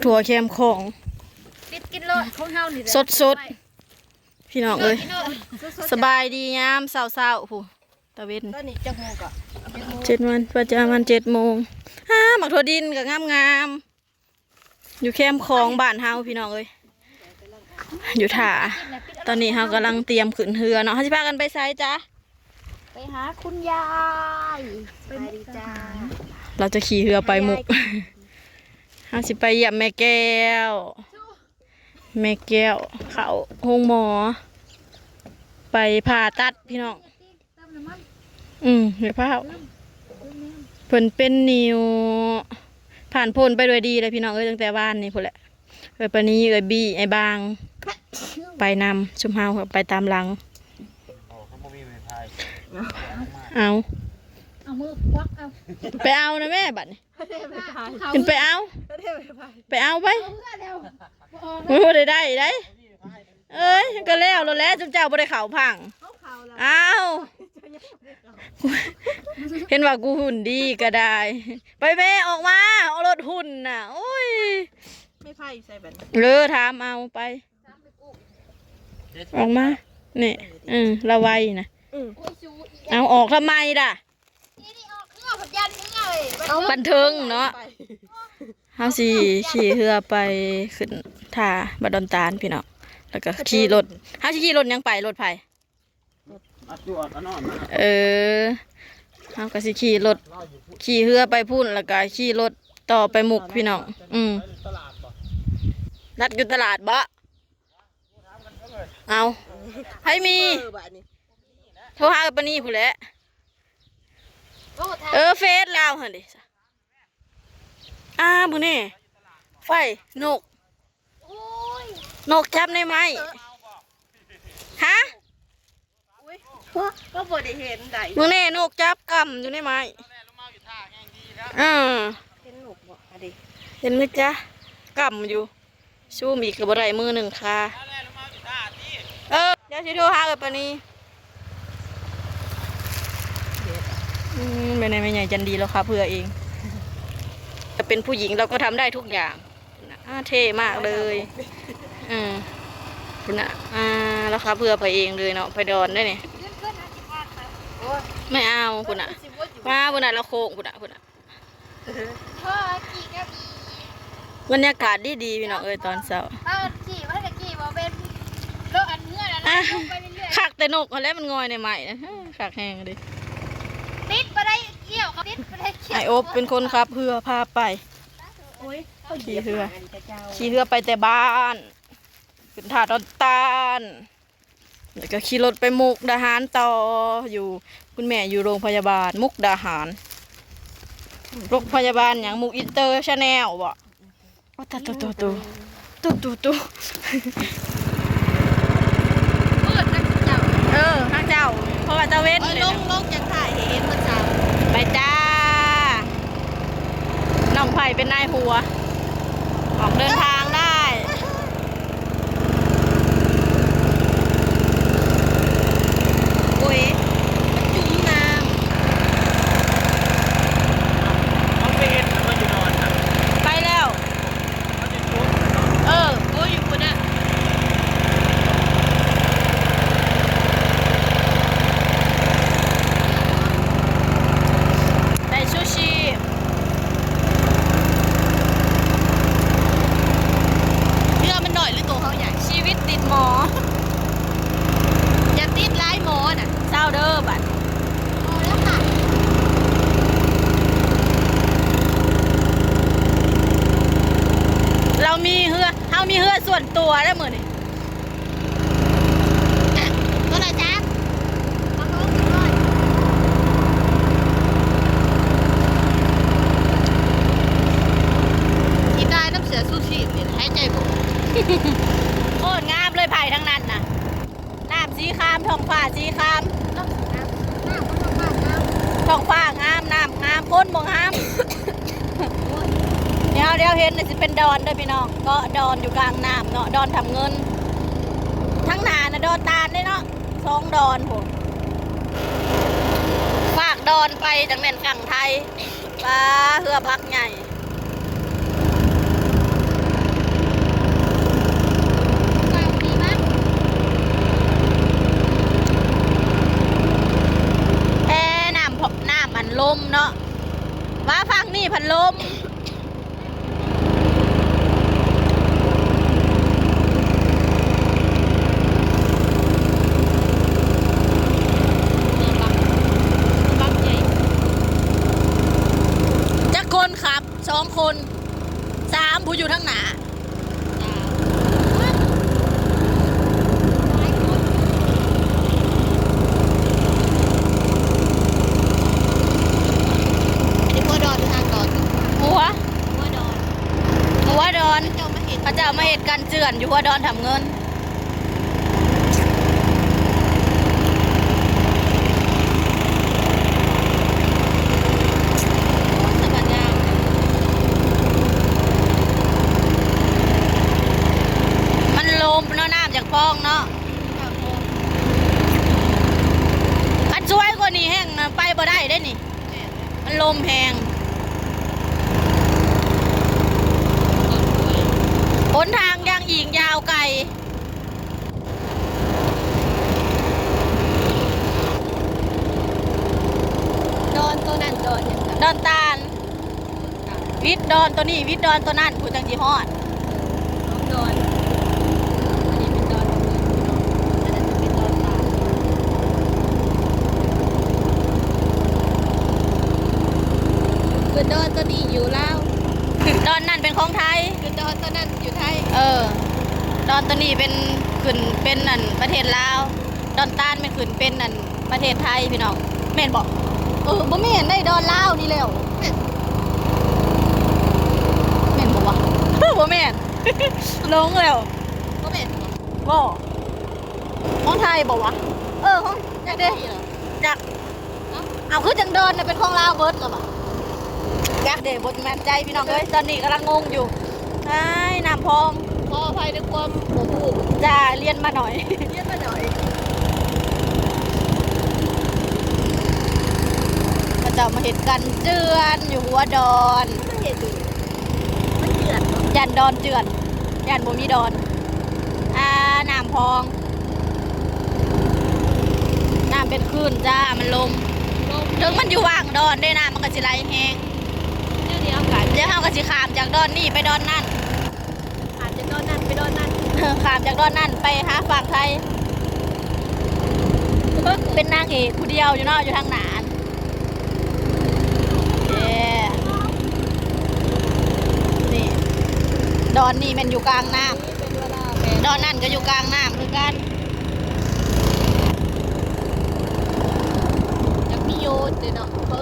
ຕົວແຄມຂອງ ປິດກິນໂລດ ຂອງເຮົານີ້ແຫຼະ ສົດໆ ພີ່ນ້ອງເອີຍ ກິນໂລດ ສະບາຍດີຍາມເຊົ້າໆ ພຸ້ນ ຕາເວັນ ຕອນນີ້ຈັກໂມງກໍ ເຈັດໂມງ ເຈັດໂມງ ປະມານເຈັດໂມງ. ອ້າ ໝາກຖົ່ວດິນກໍງາມໆ ຢູ່ແຄມຂອງບ້ານເຮົາ ພີ່ນ້ອງເອີຍ ຢູ່ທ່າ. ຕອນນີ້ເຮົາກຳລັງຕຽມຂຶ້ນເຮືອເນາະ ເຮົາຊິພາກັນໄປໃສຈ໊ະ? ໄປຫາຄຸນຍາຍ ສະບາຍດີຈ້າ ລາວຈະຂີ່ເຮືອໄປມຸກ ເຮົາຊິໄປຢ້ຽມແມ່ແກ້ວ ແມ່ແກ້ວເຂົ້າໂຮງໝໍ ໄປຜ່າຕັດ ພີ່ນ້ອງ. ອືມ ແມ່ພ້າວ ເພິ່ນເປັນນິ້ວ ຜ່ານພົ້ນໄປດ້ວຍດີເລີຍ ພີ່ນ້ອງເອີຍ ຕັ້ງແຕ່ວານນີ້ພຸ້ນແຫຼະ. ເອື້ອຍປານີ ເອື້ອຍບີ ອ້າຍບາງ ໄປນຳ ຊຸມເຮົາໄປຕາມຫຼັງ. ເອົາ ເອົາມືຄວັກເອົາ ໄປເອົານະແມ່ ບັດນີ້ ຂຶ້ນໄປເອົາ ໄປເອົາໄປ ມັນບໍ່ໄດ້ໄດ້ໃດ. ເອີຍ ກໍແລ້ວໂລດແຫຼະ ຈຸມເຈົ້າບໍ່ໄດ້ເຂົ້າພັງ. ເອົາ ເຫັນວ່າກູຫຸ່ນດີກໍໄດ້ ໄປແມ່ ອອກມາ ເອົາລົດຫຸ່ນນະ ໂອ້ຍ ແມ່ໄພຢູ່ໃສບັດນີ້? ເອີ ຖາມເອົາໄປ ອອກມາ ນີ້ ເອີ ລາວໄວນະ ເອົາ ອອກທຳໄມລະ? ບັນເທີງເນາະ ເຮົາຊິຂີ່ເຮືອໄປຂຶ້ນທ່າບາດອນຕານ ພີ່ນ້ອງ ແລ້ວກໍຂີ່ລົດ ເຮົາຊິຂີ່ລົດຫຍັງໄປ? ລົດໃຜ? ເອີ ເຮົາກໍຊິຂີ່ລົດ ຂີ່ເຮືອໄປພຸ້ນ ແລ້ວກໍຂີ່ລົດຕໍ່ໄປມຸກ ພີ່ນ້ອງ. ອືມ ນັດຢູ່ຕະຫຼາດບໍ? ເອົາ ໃຜມີ ເອີ ບາດນີ້ ໂທຫາເອື້ອຍປານີພຸ້ນແຫຼະ. ໂອ້ ເອີ ເຟສລາວຫັ້ນເດ ອ້າ ເບິ່ງແນ່ ໄຟ ນົກ ໂອ້ຍ ນົກຈັບໃນໄມ້ ຮະ ອຸ້ຍ ກໍບໍ່ໄດ້ເຫັນໃດ ເບິ່ງແນ່ ນົກຈັບກຳຢູ່ໃນໄມ້ ເອີ ເຫັນນົກບໍ່ ອະເດ ເຫັນໄໝຈ໊ະ ກຳຢູ່. ຊູມອີກກໍບໍ່ໄດ້ ມືໜຶ່ງຄາ. ເອີ ດຽວຊິໂທຫາເອື້ອຍປານີ. ອືມ ແມ່ໃຫຍ່ ແມ່ໃຫຍ່ຈັນດີ ລາວຂັບເຮືອເອງ ຈະເປັນຜູ້ຍິງ ລາວກໍທຳໄດ້ທຸກຢ່າງ. ອາ ເທ່ມາກເລີຍ. ເອີ ພຸ້ນນະ ອາ ລາວຂັບເຮືອໄປເອງເລີຍເນາະ ໄປດອນໄດ້ນີ້. ໂອ້ຍ ໄມ່ເອົາ ພຸ້ນນະ ມາ ພຸ້ນນະ ລາວໂຄ້ງ ພຸ້ນນະ ພຸ້ນນະ. ພໍຂີ່ກໍມີ ບັນຍາກາດດີໆ ພີ່ນ້ອງເອີຍ ຕອນເຊົ້າ. ເອີ ຂີ່ ມັນກໍຂີ່ບໍ່ເປັນ ລົດອັນເຮືອນ ອ່ະ ໄປເລື້ອຍໆ ຄັກແຕ່ນົກຫັ້ນແຫຼະ ມັນງອຍໃນໄມ້ນະ ຄັກແຮງເດ. ຕິດບໍ່ໄດ້ກ່ຽວ ຕິດບໍ່ໄດ້ກ່ຽວ. ອ້າຍອົບເປັນຄົນຂັບເຮືອພາໄປ. ໂອ້ຍ ຂີ່ເຮືອ ຂີ່ເຮືອໄປແຕ່ບ້ານ ຂຶ້ນທ່າດອນຕານ. ແລ້ວກໍຂີ່ລົດໄປມຸກດາຫານຕໍ່ ຢູ່ ຄຸນແມ່ຢູ່ໂຮງພະຍາບານມຸກດາຫານ. ໂຮງພະຍາບານຫຍັງ? ມຸກອິນເຕີຊາແນວບໍ? ໂອ້ ຕະໂຕໂຕໂຕ ໂຕໂຕໂຕ. ມືດນະເຈົ້າ. ເອີ ທາງເຈົ້າ ເພາະວ່າຕາເວັນ. ເອີ ລົງ ລົງຈັ່ງຖ່າຍໃຫ້ເຫັນມື້ເຊົ້າ. ໄປຈ້າ. ນ້ອງໄຜ່ເປັນນາຍຫົວ ອອກເດີນທາງໄດ້. ໂອ້ຍ ມັນຈຸ່ມນ້ຳ. ເຮົາໄປເຮັດແລ້ວ ມັນຢູ່ນອນນະ ໄປແລ້ວ. ເອີ ໂອ້ ຢູ່ພຸ້ນນະ ໄດ້ຊູຊິ. ເຮືອມັນໜ້ອຍ ຫຼື ໂຕເຮົາໃຫຍ່? ຊີວິດຕິດໝໍ ຢ່າຕິດຫຼາຍໝໍນະ. ເຊົາເດີບັດ. ລາວມີເຮືອ ເຮົາມີເຮືອສ່ວນຕົວແລ້ວມື້ນີ້. ໂທລະສັບ ມາໂທຂຶ້ນຮອດ. ຊິຕາຍນຳເສືອຊູຊີບນີ້ ຫາຍໃຈບໍ່ອອກ. ໂຄດງາມເລີຍ ໄຜ່ທາງນັ້ນນະ. ນ້ຳສີຄາມ ທ້ອງຟ້າສີຄາມ. ທ້ອງຟ້າງາມ ນ້ຳງາມ ຄົນບໍ່ງາມ. ດຽວ ດຽວເຫັນ ຊິເປັນດອນເດີພີ່ນ້ອງ ເກາະດອນຢູ່ກາງນ້ຳເນາະ ດອນທຳເງິນ. ທາງໜ້ານະດອນຕານເດ້ເນາະ ສອງດອນພຸ້ນ. ຟາກດອນໄປຈັ່ງແມ່ນຝັ່ງໄທ. ປາ ເຮືອບັກໃຫຍ່. ລົມ ຈັກຄົນຂັບ? ສອງຄົນ ສາມ ຜູ້ຢູ່ທາງໜ້າ. ອັນນີ້ຫົວດອນຫຼືທາງດອນ? ຫົວ ຫົວດອນ ຫົວດອນ. ເຂົາເຈົ້າມາເຮັດ ເຂົາເຈົ້າມາເຮັດກັນເຈື່ອນຢູ່ຫົວດອນຖ້ຳເງິນ. ມັນລົມເນາະ ນ້ຳຢາກຟອງເນາະ. ຄັນສວຍກວ່ານີ້ແຮ່ງໄປບໍ່ໄດ້ເດ້ນີ້ ມັນລົມແຮງ. ຫົນທາງຢ່າງອີກຍາວໄກ. ດອນໂຕນັ້ນດອນຫຍັງ? ດອນຕານ. ວິດດອນໂຕນີ້ ວິດດອນໂຕນັ້ນ ພຸ້ນຈັ່ງຊິຮອດ. ດອນ ອັນນີ້ເປັນດອນ ອັນນັ້ນຈະເປັນດອນຕານ. ຄືດອນໂຕນີ້ຢູ່ລາວ ດອນນັ້ນເປັນຂອງໄທ. ຄືດອນໂຕນັ້ນ ຢູ່ໄທ. ເອີ ດອນໂຕນີ້ເປັນ ຂຶ້ນເປັນອັນປະເທດລາວ, ດອນຕານແມ່ນຂຶ້ນເປັນອັນປະເທດໄທພີ່ນ້ອງ. ແມ່ນບໍ່? ເອີ ບໍ່ແມ່ນໄດ໋ ດອນລາວນີ້ແລ້ວ. ແມ່ນ ແມ່ນບໍ່ວະ? ບໍ່ແມ່ນ ຫຼົງແລ້ວ. ບໍ່ແມ່ນບໍ່? ບໍ່ ຂອງໄທບໍ່ວະ? ເອີ ຂອງ ຈັກເດ້ ຈັກ. ເອົ້າ ເອົ້າ ຄືຈັ່ງດອນນະເປັນຂອງລາວເບິດລະຫວາ? ຈັກເດ້ ບໍ່ໝັ້ນໃຈພີ່ນ້ອງເອີຍ. ຕອນນີ້ກຳລັງງົງຢູ່. ອ້າຍ ນ້ຳພອງ ຂໍອະໄພໃນຄວາມບໍ່ຮູ້. ຈ້າ ລຽນມາໜ້ອຍ ລຽນມາໜ້ອຍ. ເຂົາເຈົ້າມາເຮັດກັນເຈື່ອນຢູ່ຫົວດອນ. ມາເຮັດຢູ່ ມັນເຈື່ອນບໍ່? ຢ້ານດອນເຈື່ອນ ຢ້ານບໍ່ມີດອນ. ອ່າ ນ້ຳພອງ ນ້ຳເປັນຄື້ນຈ້າ ມັນລົມ. ລົມ ເຖິງມັນຢູ່ຫວ່າງດອນເດ້ ນ້ຳມັນກໍຊິໄຫຼແຮງ. ດຽວນີ້ເຮົາກໍ ດຽວເຮົາກໍຊິຂ້າມຈາກດອນນີ້ໄປດອນນັ້ນ. ຂ້າມຈາກດອນນັ້ນໄປດອນນັ້ນ. ເອີ ຂ້າມຈາກດອນນັ້ນໄປຫາຝັ່ງໄທ. ເປັນນາງເອກຜູ້ດຽວຢູ່ເນາະ ຢູ່ທາງໜ້າ. ເຢ້ ນີ້ ດອນນີ້ແມ່ນຢູ່ກາງນ້ຳ. ດອນນັ້ນກໍຢູ່ກາງນ້ຳຄືກັນ. ຢາກມີໂຍດເດ້ເນາະ.